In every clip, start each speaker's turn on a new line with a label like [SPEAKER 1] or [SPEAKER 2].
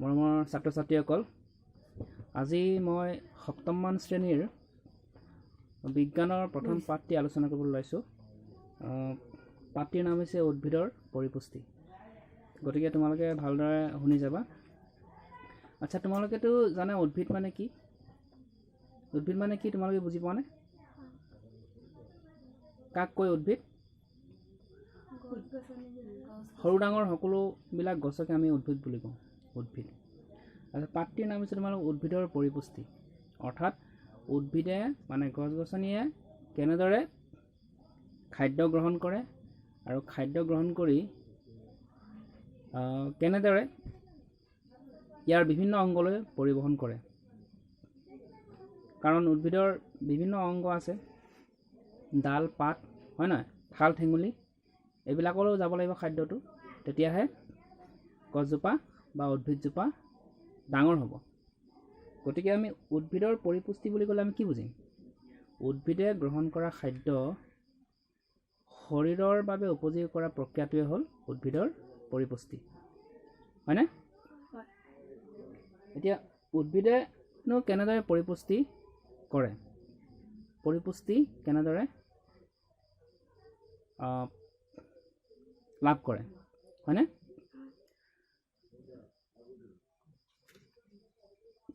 [SPEAKER 1] মৰমৰ ছাত্ৰ ছাত্ৰীসকল, আজি মই সপ্তমমান শ্ৰেণীৰ বিজ্ঞানৰ প্ৰথম পাঠটি আলোচনা কৰিবলৈ ওলাইছোঁ। পাঠটিৰ নাম হৈছে উদ্ভিদৰ পৰিপুষ্টি। গতিকে তোমালোকে ভালদৰে শুনি যাবা। আচ্ছা, তোমালোকেতো জানা উদ্ভিদ মানে কি? উদ্ভিদ মানে কি তোমালোকে বুজি পোৱানে? কাক কয় উদ্ভিদ? সৰু ডাঙৰ সকলোবিলাক গছকে আমি উদ্ভিদ বুলি কওঁ, উদ্ভিদ। আচ্ছা, পাঠটিৰ নাম হৈছে তোমালোক উদ্ভিদৰ পৰিপুষ্টি, অৰ্থাৎ উদ্ভিদে মানে গছ গছনিয়ে কেনেদৰে খাদ্য গ্ৰহণ কৰে আৰু খাদ্য গ্ৰহণ কৰি কেনেদৰে ইয়াৰ বিভিন্ন অংগলৈ পৰিবহণ কৰে। কাৰণ উদ্ভিদৰ বিভিন্ন অংগ আছে, ডাল পাত, হয় নহয়, ঠাল ঠেঙুলি, এইবিলাকলৈও যাব লাগিব খাদ্যটো, তেতিয়াহে গছজোপা বা উদ্ভিদজোপা ডাঙৰ হ'ব। গতিকে আমি উদ্ভিদৰ পৰিপুষ্টি বুলি ক'লে আমি কি বুজিম? উদ্ভিদে গ্ৰহণ কৰা খাদ্য শৰীৰৰ বাবে উপযোগী কৰা প্ৰক্ৰিয়াটোৱে হ'ল উদ্ভিদৰ পৰিপুষ্টি, হয়নে? এতিয়া উদ্ভিদেনো কেনেদৰে পৰিপুষ্টি কৰে, পৰিপুষ্টি কেনেদৰে লাভ কৰে, হয়নে?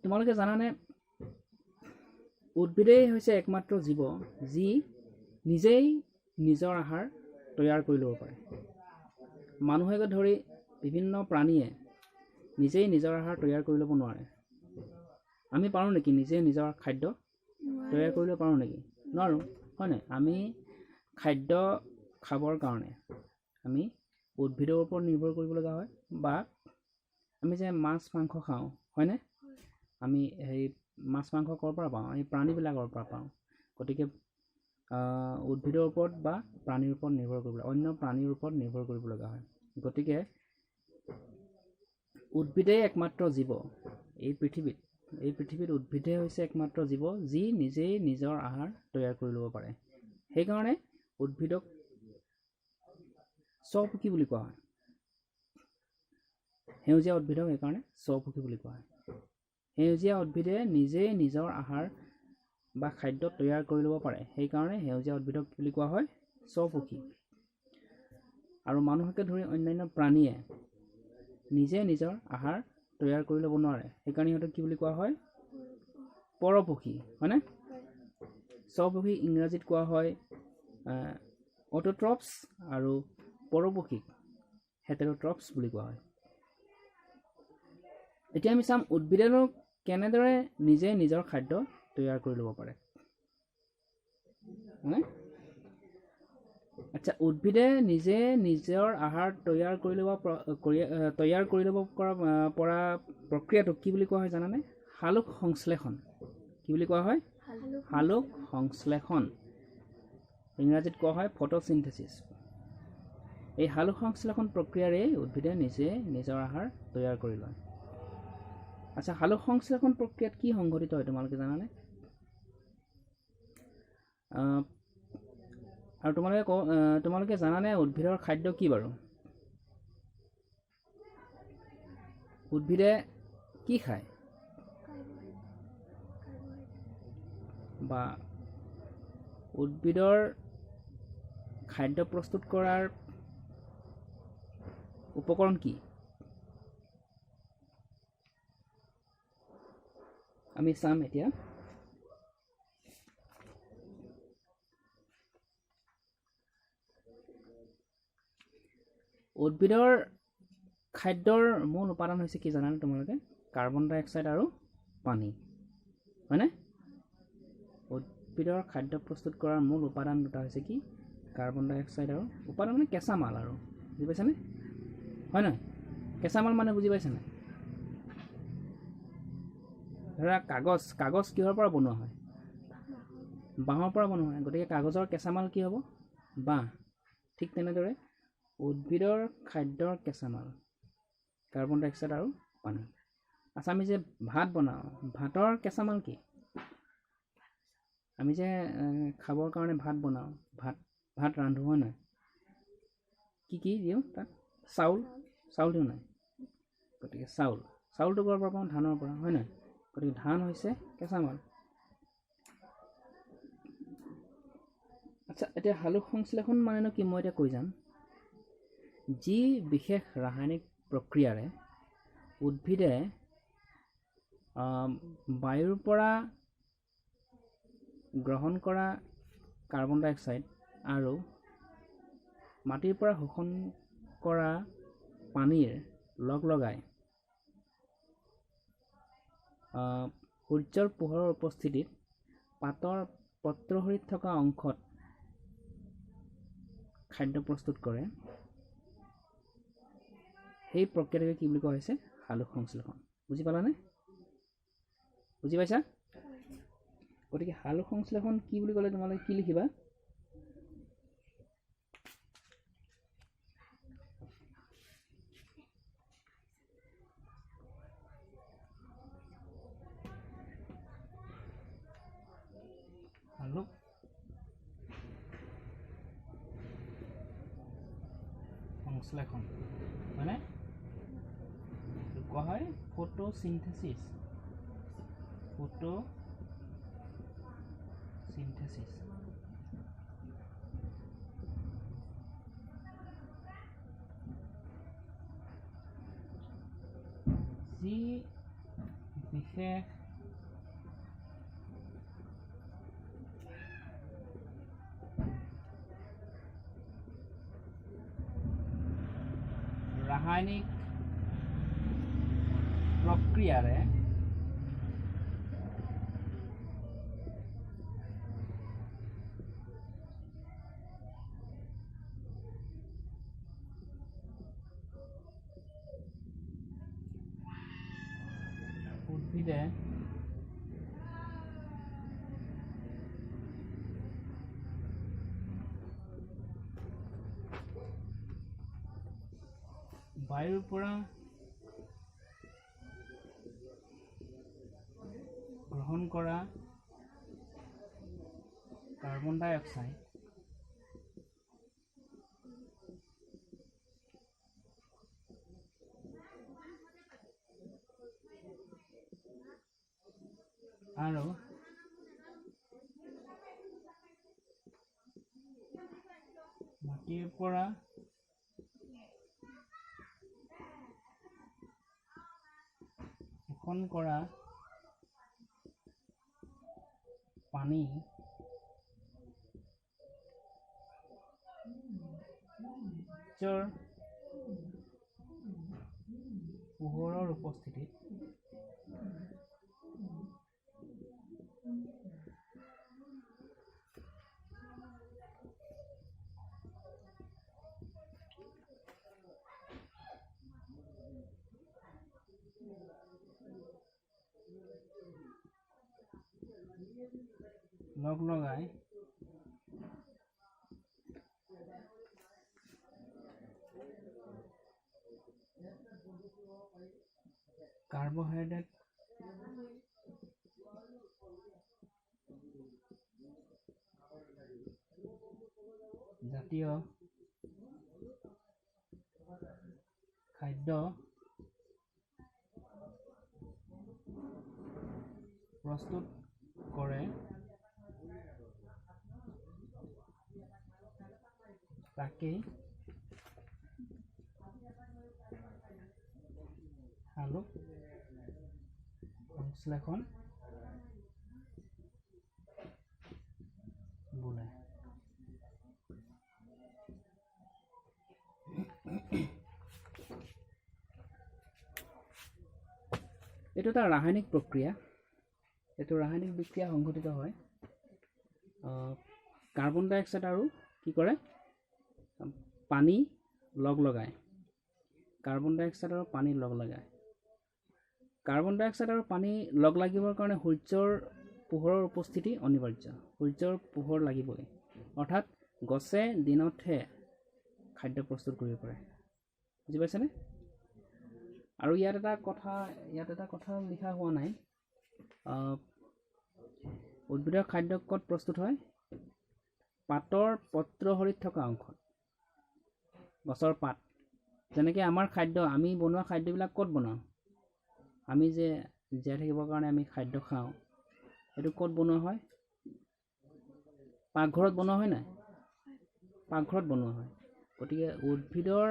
[SPEAKER 1] তোমালোকে জানানে উদ্ভিদেই হৈছে একমাত্ৰ জীৱ যি নিজেই নিজৰ আহাৰ তৈয়াৰ কৰি ল'ব পাৰে। মানুহেকে ধৰি বিভিন্ন প্ৰাণীয়ে নিজেই নিজৰ আহাৰ তৈয়াৰ কৰি ল'ব নোৱাৰে। আমি পাৰোঁ নেকি নিজে নিজৰ খাদ্য তৈয়াৰ কৰি ল'ব পাৰোঁ নেকি? নোৱাৰোঁ, হয় নাই? আমি খাদ্য খাবৰ কাৰণে আমি উদ্ভিদৰ ওপৰত নিৰ্ভৰ কৰিব লগা হয়, বা আমি যে মাছ মাংস খাওঁ, হয়নে? আমি সেই মাছ মাংস ক'ৰ পৰা পাওঁ? আমি প্ৰাণীবিলাকৰ পৰা পাওঁ। গতিকে উদ্ভিদৰ ওপৰত বা প্ৰাণীৰ ওপৰত নিৰ্ভৰ কৰিব, অন্য প্ৰাণীৰ ওপৰত নিৰ্ভৰ কৰিব লগা হয়। গতিকে উদ্ভিদেই একমাত্ৰ জীৱ এই পৃথিৱীত, এই পৃথিৱীত উদ্ভিদেই হৈছে একমাত্ৰ জীৱ যি নিজেই নিজৰ আহাৰ তৈয়াৰ কৰি ল'ব পাৰে। সেইকাৰণে উদ্ভিদক স্বপোষী বুলি কোৱা হয়। সেউজীয়া উদ্ভিদক সেইকাৰণে স্বপোষী বুলি কোৱা হয়। সেউজীয়া উদ্ভিদে নিজেই নিজৰ আহাৰ বা খাদ্য তৈয়াৰ কৰি ল'ব পাৰে, সেইকাৰণে সেউজীয়া উদ্ভিদক বুলি কোৱা হয় স্বপোষী। আৰু মানুহকে ধৰি অন্যান্য প্ৰাণীয়ে নিজে নিজৰ আহাৰ তৈয়াৰ কৰি ল'ব নোৱাৰে, সেইকাৰণে সিহঁতক কি বুলি কোৱা হয়? পৰপোষী, হয়নে? স্বপোষী ইংৰাজীত কোৱা হয় অট'ট্ৰপছ আৰু পৰপোষীক হেটেৰ'ট্ৰপছ বুলি কোৱা হয়। এতিয়া আমি চাম উদ্ভিদেনো কেনেদৰে নিজে নিজৰ খাদ্য তৈয়াৰ কৰি ল'ব পাৰে, হয়নে? আচ্ছা, উদ্ভিদে নিজে নিজৰ আহাৰ তৈয়াৰ কৰি ল'ব তৈয়াৰ কৰি ল'ব পৰা প্ৰক্ৰিয়াটোক কি বুলি কোৱা হয় জানানে? সালোক সংশ্লেষণ। কি বুলি কোৱা হয়? সালোক সংশ্লেষণ। ইংৰাজীত কোৱা হয় ফটোচিনথেচিছ। এই সালোক সংশ্লেষণ প্ৰক্ৰিয়াৰে উদ্ভিদে নিজে নিজৰ আহাৰ তৈয়াৰ কৰি লয়। আচ্ছা, সালোক সংশ্লেষণ প্ৰক্ৰিয়াত কি সংঘটিত হয় তোমালোকে জানানে? আৰু তোমালোকে জানানে উদ্ভিদৰ খাদ্য কি বাৰু? উদ্ভিদে কি খায় বা উদ্ভিদৰ খাদ্য প্ৰস্তুত কৰাৰ উপকৰণ কি? আমি চাম এতিয়া। উদ্ভিদৰ খাদ্যৰ মূল উপাদান হৈছে কি জানানে তোমালোকে? কাৰ্বন ডাই অক্সাইড আৰু পানী, হয়নে? উদ্ভিদৰ খাদ্য প্ৰস্তুত কৰাৰ মূল উপাদান দুটা হৈছে কি? কাৰ্বন ডাই অক্সাইড আৰু উপাদান মানে কেঁচা মাল আৰু, বুজি পাইছানে? হয় নহয়? কেঁচা মাল মানে বুজি পাইছানে? ধৰা কাগজ, কাগজ কিহৰ পৰা বনোৱা হয়? বাঁহৰ পৰা বনোৱা হয়। গতিকে কাগজৰ কেঁচা মাল কি হ'ব? বাঁহ। ঠিক তেনেদৰে উদ্ভিদৰ খাদ্যৰ কেঁচামাল কাৰ্বন ডাই অক্সাইড আৰু পানী। আচ্ছা, আমি যে ভাত বনাওঁ, ভাতৰ কেঁচামাল কি? আমি যে খাবৰ কাৰণে ভাত বনাওঁ, ভাত ভাত ৰান্ধো, হয় নহয়? কি কি দিওঁ তাত? চাউল, চাউল দিওঁ নাই? গতিকে চাউল, চাউলটো ক'ৰ পৰা পাওঁ? ধানৰ পৰা, হয় নহয়? গতিকে ধান হৈছে কেঁচামাল। আচ্ছা, এতিয়া সালোক সংশ্লেষণ মানেনো কি মই এতিয়া কৈ যাম। যি বিশেষ ৰাসায়নিক প্ৰক্ৰিয়াৰে উদ্ভিদে বায়ুৰ পৰা গ্ৰহণ কৰা কাৰ্বন ডাই অক্সাইড আৰু মাটিৰ পৰা শোষণ কৰা পানীৰ লগ লগাই সূৰ্যৰ পোহৰৰ উপস্থিতিত পাতৰ পত্ৰহৰিত থকা অংশত খাদ্য প্ৰস্তুত কৰে, সেই প্ৰক্ৰিয়াটোকে কি বুলি কোৱা হৈছে? সালোক সংশ্লেষণ। বুজি পালানে? বুজি পাইছা? গতিকে সালোক সংশ্লেষণ কি বুলি ক'লে তোমালোকে কি লিখিবা? সালোক সংশ্লেষণ হয়নে কোৱা হয় ফটোচিনথেসিস। ফটোচিনথেসিস যি বিশেষ ৰাসায়নিক প্ৰক্ৰিয়াৰে উদ্ভিদে বায়ুৰ পৰা গ্ৰহণ কৰা কাৰ্বন ডাই অক্সাইড আৰু মাটিৰ পৰা শোষণ কৰা পানী সূৰ্যৰ পোহৰৰ উপস্থিতিত লগ লগাই কাৰ্বহাইড্ৰেট জাতীয় খাদ্য প্ৰস্তুত কৰে, তাকেই সালোক সংশ্লেষণ বোলে। এইটো এটা ৰাসায়নিক প্ৰক্ৰিয়া। এইটো ৰাসায়নিক বিক্ৰিয়া সংঘটিত হয় কাৰ্বন ডাই অক্সাইড আৰু কি কৰে, পানী লগ লগায়। কাৰ্বন ডাই অক্সাইড আৰু পানী লগ লগায়। কাৰ্বন ডাই অক্সাইড আৰু পানী লগ লাগিবৰ কাৰণে সূৰ্যৰ পোহৰৰ উপস্থিতি অনিবাৰ্য। সূৰ্যৰ পোহৰ লাগিবই, অৰ্থাৎ গছে দিনতহে খাদ্য প্ৰস্তুত কৰিব পাৰে। বুজি পাইছেনে? আৰু ইয়াত এটা কথা লিখা হোৱা নাই। উদ্ভিদৰ খাদ্য ক'ত প্ৰস্তুত হয়? পাতৰ পত্ৰহৰিত থকা অংশত, গছৰ পাত। যেনেকৈ আমাৰ খাদ্য, আমি বনোৱা খাদ্যবিলাক ক'ত বনাওঁ? আমি যে জীয়াই থাকিবৰ কাৰণে আমি খাদ্য খাওঁ, সেইটো ক'ত বনোৱা হয়? পাকঘৰত বনোৱা হয় নাই? পাকঘৰত বনোৱা হয়। গতিকে উদ্ভিদৰ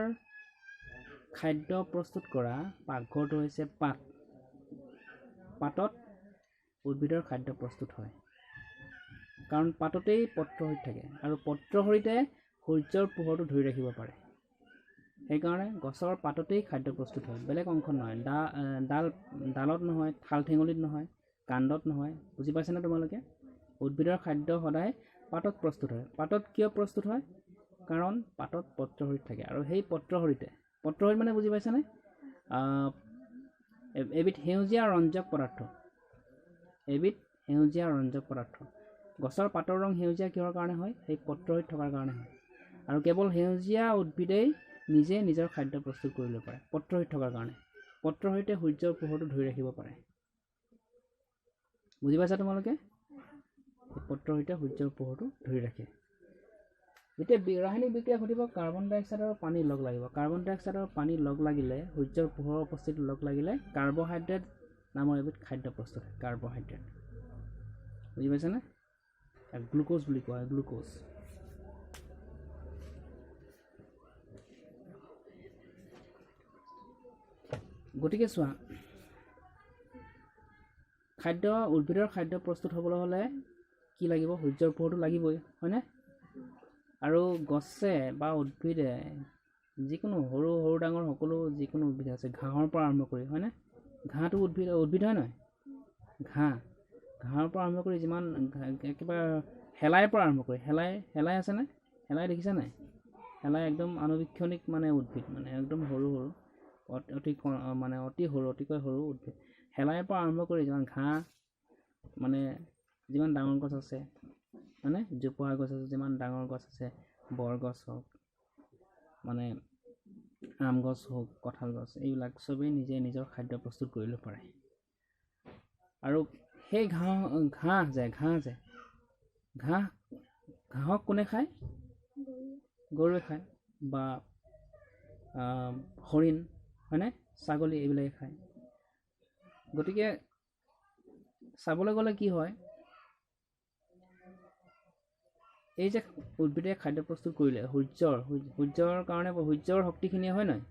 [SPEAKER 1] খাদ্য প্ৰস্তুত কৰা পাকঘৰটো হৈছে পাত। পাতত উদ্ভিদৰ খাদ্য প্ৰস্তুত হয়, কাৰণ পাততেই পত্ৰহৰিৎ থাকে আৰু পত্ৰহৰিতে সূৰ্যৰ পোহৰটো ধৰি ৰাখিব পাৰে। সেইকাৰণে গছৰ পাততেই খাদ্য প্ৰস্তুত হয়, বেলেগ অংশ নহয়। ডালত নহয়, ঠাল ঠেঙুলিত নহয়, কাণ্ডত নহয়। বুজি পাইছানে তোমালোকে? উদ্ভিদৰ খাদ্য সদায় পাতত প্ৰস্তুত হয়। পাতত কিয় প্ৰস্তুত হয়? কাৰণ পাতত পত্ৰহৰিৎ থাকে আৰু সেই পত্ৰহৰিতে, পত্ৰহৰিৎ মানে বুজি পাইছানে? এবিধ সেউজীয়া ৰঞ্জক পদাৰ্থ, এবিধ সেউজীয়া ৰঞ্জক পদাৰ্থ। গছৰ পাতৰ ৰং সেউজীয়া কিহৰ কাৰণে হয়? সেই পত্ৰহৰিৎ থকাৰ কাৰণে হয়। আৰু কেৱল সেউজীয়া উদ্ভিদেই নিজে নিজৰ খাদ্য প্ৰস্তুত কৰিব পাৰে পত্ৰহৰিৎ থকাৰ কাৰণে। পত্ৰহৰিতে সূৰ্যৰ পোহৰটো ধৰি ৰাখিব পাৰে। বুজি পাইছা তোমালোকে? পত্ৰহৰিতে সূৰ্যৰ পোহৰটো ধৰি ৰাখে। যেতিয়া ৰাসায়নিক বিক্ৰিয়া ঘটিব, কাৰ্বন ডাই অক্সাইড আৰু পানী লগ লাগিব। কাৰ্বন ডাই অক্সাইড আৰু পানী লগ লাগিলে, সূৰ্যৰ পোহৰৰ উপস্থিতি লগ লাগিলে কাৰ্বহাইড্ৰেট নামৰ এবিধ খাদ্য প্ৰস্তুত হয়। কাৰ্বহাইড্ৰেট বুজি পাইছানে? গ্লুক'জ বুলি কোৱা হয়, গ্লুক'জ। গতিকে চোৱা, খাদ্য, উদ্ভিদৰ খাদ্য প্ৰস্তুত হ'বলৈ হ'লে কি লাগিব? সূৰ্যৰ পোহৰটো লাগিবই, হয়নে? আৰু গছে বা উদ্ভিদে যিকোনো সৰু সৰু ডাঙৰ সকলো যিকোনো উদ্ভিদ আছে, ঘাঁহৰ পৰা আৰম্ভ কৰি, হয়নে? ঘাঁহটো উদ্ভিদ, উদ্ভিদ হয় নহয়? ঘাঁহ, ঘাঁহৰ পৰা আৰম্ভ কৰি যিমান একেবাৰে শেলাইৰ পৰা আৰম্ভ কৰি, শেলাই, শেলাই আছেনে? শেলাই দেখিছা নাই? শেলাই একদম আনুবীক্ষণিক মানে উদ্ভিদ, মানে একদম সৰু সৰু, অতি মানে অতি সৰু, অতিকৈ সৰু উদ্ভিদ। শেলাইৰ পৰা আৰম্ভ কৰি যিমান ঘাঁহ, মানে যিমান ডাঙৰ গছ আছে, মানে জোপোহা গছ আছে, যিমান ডাঙৰ গছ আছে, বৰগছ হওক, মানে আম গছ হওক, কঁঠাল গছ, এইবিলাক চবেই নিজে নিজৰ খাদ্য প্ৰস্তুত কৰিব পাৰে। আৰু সেই ঘাঁহ, ঘাঁহ যে, ঘাঁহ যে, ঘাঁহ, ঘাঁহক কোনে খায়? গৰুৱে খায় বা হৰিণ, হয়নে? ছাগলী, এইবিলাকে খায়। গতিকে চাবলৈ গ'লে কি হয়, এই যে উদ্ভিদে খাদ্য প্ৰস্তুত কৰিলে সূৰ্যৰ, সূৰ্যৰ কাৰণে, সূৰ্যৰ শক্তিখিনিয়ে, হয় নহয়?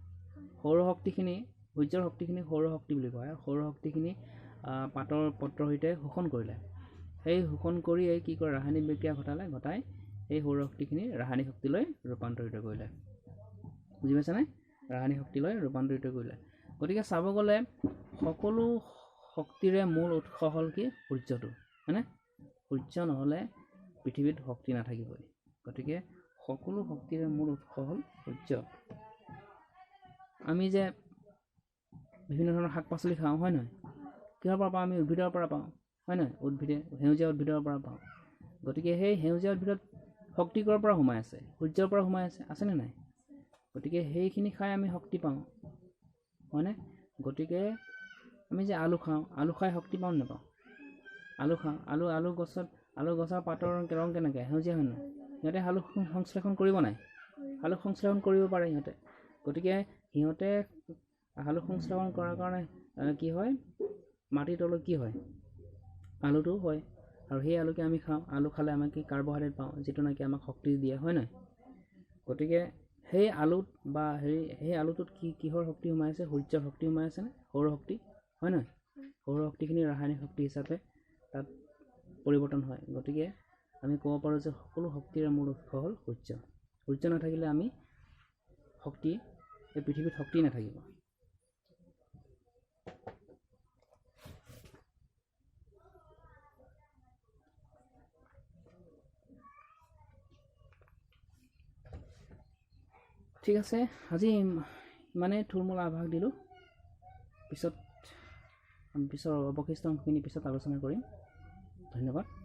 [SPEAKER 1] সৌৰ শক্তিখিনি, সূৰ্যৰ শক্তিখিনি সৌৰ শক্তি বুলি কোৱা হয়। সৌৰ শক্তিখিনি পাতৰ পত্ৰৰ সৈতে শোষণ কৰিলে। সেই শোষণ কৰিয়েই কি কৰে? ৰাসায়নিক বিক্ৰিয়া ঘটালে, ঘটাই সেই সৌৰ শক্তিখিনি ৰাসায়নিক শক্তিলৈ ৰূপান্তৰিত কৰিলে। বুজি পাইছানে? ৰাসায়নিক শক্তিলৈ ৰূপান্তৰিত কৰিলে। গতিকে চাব গ'লে সকলো শক্তিৰে মূল উৎস হ'ল কি? সূৰ্যটো, হয়নে? সূৰ্য নহ'লে পৃথিৱীত শক্তি নাথাকিবই। গতিকে সকলো শক্তিৰে মূল উৎস হ'ল সূৰ্য। আমি যে বিভিন্ন ধৰণৰ শাক পাচলি খাওঁ, হয় নহয়? কিহৰ পৰা পাওঁ? আমি উদ্ভিদৰ পৰা পাওঁ, হয় নহয়? উদ্ভিদে, সেউজীয়া উদ্ভিদৰ পৰা পাওঁ। গতিকে সেই সেউজীয়া উদ্ভিদত শক্তি ক'ৰ পৰা সোমাই আছে? সূৰ্যৰ পৰা সোমাই আছে, আছেনে নাই? গতিকে সেইখিনি খাই আমি শক্তি পাওঁ, হয়নে? গতিকে আমি যে আলু খাওঁ, আলু খাই শক্তি পাওঁ নে নাপাওঁ? আলু খাওঁ, আলু, আলু গছত, আলু গছৰ পাতৰ ৰং কেনেকৈ? সেউজীয়া, হয় নহয়? সিহঁতে সালোক সংশ্লেষণ কৰিব নাই? সালোক সংশ্লেষণ কৰিব পাৰে সিহঁতে। গতিকে সিহঁতে সালোক সংশ্লেষণ কৰাৰ কাৰণে কি হয়? মাটিৰ তলত কি হয়? আলুটো হয়, আৰু সেই আলুকে আমি খাওঁ। আলু খালে আমি কি কাৰ্বহাইড্ৰেট পাওঁ, যিটো নেকি আমাক শক্তি দিয়ে, হয় নহয়? গতিকে সেই আলুত বা হেৰি, সেই আলুটোত কি, কিহৰ শক্তি সোমাই আছে? সূৰ্যৰ শক্তি সোমাই আছেনে? সৌৰ শক্তি, হয় নহয়? সৌৰ শক্তিখিনি ৰাসায়নিক শক্তি হিচাপে তাত পৰিৱৰ্তন হয়। গতিকে আমি ক'ব পাৰোঁ যে সকলো শক্তিৰে মূল উৎস হ'ল সূৰ্য। সূৰ্য নাথাকিলে আমি শক্তি, এই পৃথিৱীত শক্তি নাথাকিব। ঠিক আছে, আজি ইমানেই থুলমূল আভাস দিলোঁ। পিছত পিছৰ অৱশিষ্ট অংশখিনি পিছত আলোচনা কৰিম। ধন্যবাদ।